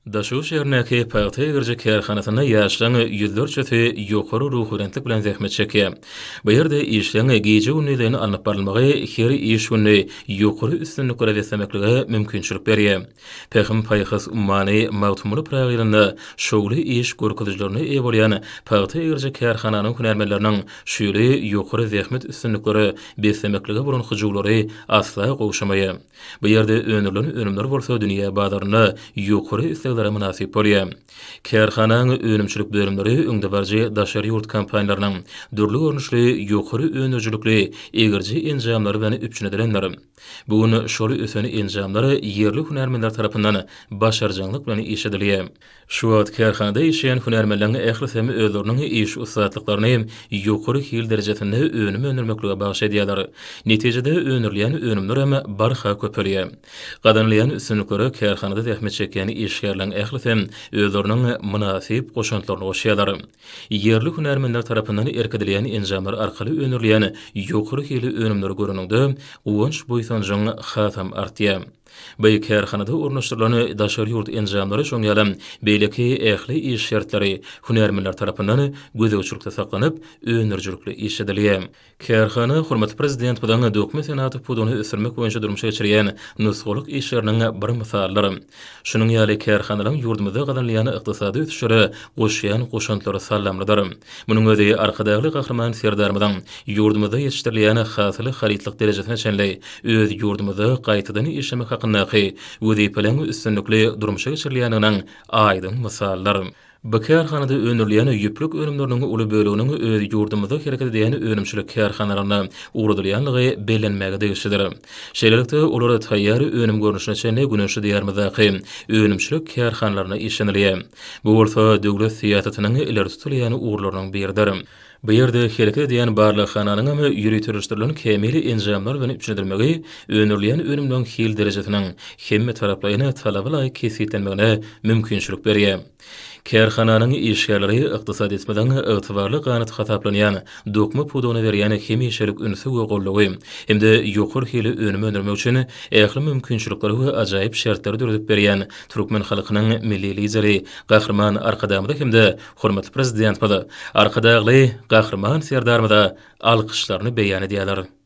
Daşoguz şäherindäki pagta egiriji kärhanasynda ýaşlaryň ýüzlerçesi ýokary ruhubelentlik bilen zähmet çekýär. Bu ýerde işleň gije-gündizleýin alnyp barylmagy her iş gününi ýokary üstünliklere beslemeklige mümkinçilik berýär. Pähim-paýhas ummany Magtymguly Pyragy ýylynda şowly iş görkezijilerine eýe bolýan pagta egiriji kärhananyň hünärmenleriniň şu ýyly ýokary zähmet üstünliklere beslemeklige bolan hyjuwlary asla gowşamaýar. Bu ýerde öndürilen önümler bolsa dünýä bazarynda ýokary isleglere mynasyp bolýar. Kärhananyň önümçilik bölümleri öňdebaryjy daşary ýurt kompaniýalarynyň dürli görnüşli ýokary öndürijilikli egiriji enjamlary bilen üpjün edilendir. Bu gün şol ösen enjamlar ýerli hünärmenler tarapyndan başarjaňlyk bilen işledilýär. Şu wagt kärhanada işleýän hünärmenleriň ählisem özleriniň iş ussatlyklaryny ýokary hil derejesinde önüm öndürmeklige bagyş edýärler. Netijede öndürilýän önümlerem barha köpelýär. Gazanylýan üstünliklere kärhanada zähmet çekýän işgärleriň ählisem özleriniň mynasyp goşantlaryny goşýarlar. Ýerli hünärmenler tarapyndan erk edilýän enjamlar arkaly öndürilýän ýokary hilli önümleri göreniňde guwanç-buýsanjyň hasam artýar. Bu kärhanada ornaşdyrylan daşary ýurt enjamlary şoň ýalam beýleki ähli iş şertleri hünärmenler tarapyndan gözegçilikde saklanyp, öndürijilikli işledilýär. Kärhana hormatly Prezidentimiziň dokma senagaty pudagyny ösdürmek boýunça durmuşa geçirýän nusgalyk işleriniň bir mysalydyr. Şunuň ýaly kärhanalaryň ýurdumyzda gazanylýan ykdysady ösüşlere goşýan goşantlary sallamlydyr. Munuň özi Arkadagly Gahryman Serdarymyzyň ýurdumyzda ýetişdirilýän hasyly harytlyk derejesine çenli öz ýurdumyzda gaýtadan işlemek hakyndaky wezipeleriň üstünlikli durmuşa geçirilýändiginiň aýdyň mysalydyr. Bu kärhanada öndürilýän ýüplük önümleriniň uly böleginiň öz ýurdumyzda hereket edýän önümçilik kärhanalaryna ugradylýandygy bellenmäge degişlidir. Şeýlelikde, olar taýýar önüm görnüşine çenli güneşli Diýarymyzdaky önümçilik kärhanalarynda işlenilýär. Bu bolsa döwlet syýasatynyň ileri tutulýan ugurlarynyň biridir. Bu ýerde hereket edýän barlaghananyň hem ýöriteleşdirilen kämil enjamlar bilen üpjün edilmegi öndürilýän önümleriň hil derejesiniň hemmetaraplaýyn talaba laýyk kesgitlenmegine mümkinçilik berýär. Kärhananyň işgärleri ykdysadyýetimiziň ygtybarly ganaty hasaplanýan dokma pudagyna berýän hemişelik ünsi we goldawy hem-de ýokary hilli önüm öndürmek üçin ähli mümkinçilikleri we ajaýyp şertleri döredip berýän türkmen halkynyň Milli Lideri Gahryman Arkadagymyza hem-de hormatly Prezidentimiz Arkadagly Gahryman Serdarymyza alkyşlaryny beýan edýärler.